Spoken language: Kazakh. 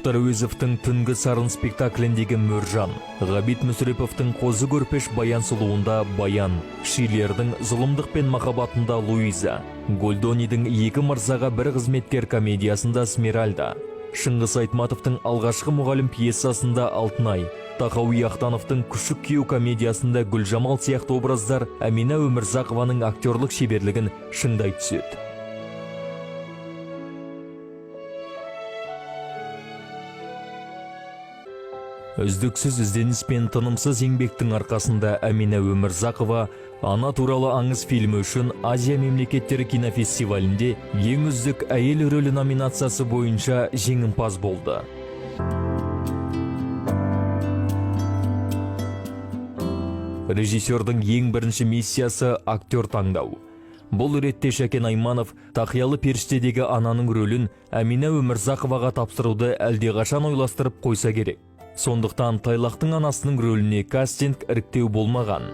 Мұхтар Әуезовтің «Түнгі сарын» спектакліндегі Мөржан, Ғабит Мүсіреповтің «Қозы Көрпеш Баян сұлуында» Баян, Шиллердің «Зұлымдық пен махаббатында» Луиза, Гольдонидің «Екі мырзаға бір қызметкер» комедиясында Смиральда, Шыңғыс Айтматовтың «Алғашқы мұғалім» пьесасында Алтынай, Тахауи Ахтановтың «Күшік күйеу» комедиясында Гүлжамал сияқты образдар Әмина Өмірзақованың актерлік шеберлігін шыңдай түседі. Үздіксіз ізденіс пен тынымсыз еңбектің арқасында Әмина Өмірзақова «Ана туралы аңыз» фильмі үшін Азия мемлекеттері кинофестивалінде ең үздік әйел рөлі номинациясы бойынша жеңімпаз болды. Режиссердің ең бірінші миссиясы – актер таңдау. Бұл ретте Шәкен Айманов «Тақиялы періштедегі» ананың рөлін Әмина Өмірзақоваға тапсыруды әлдеқашан ойластырып қойса керек. Сондықтан Тайлақтың анасының рөліне кастинг іріктеу болмаған.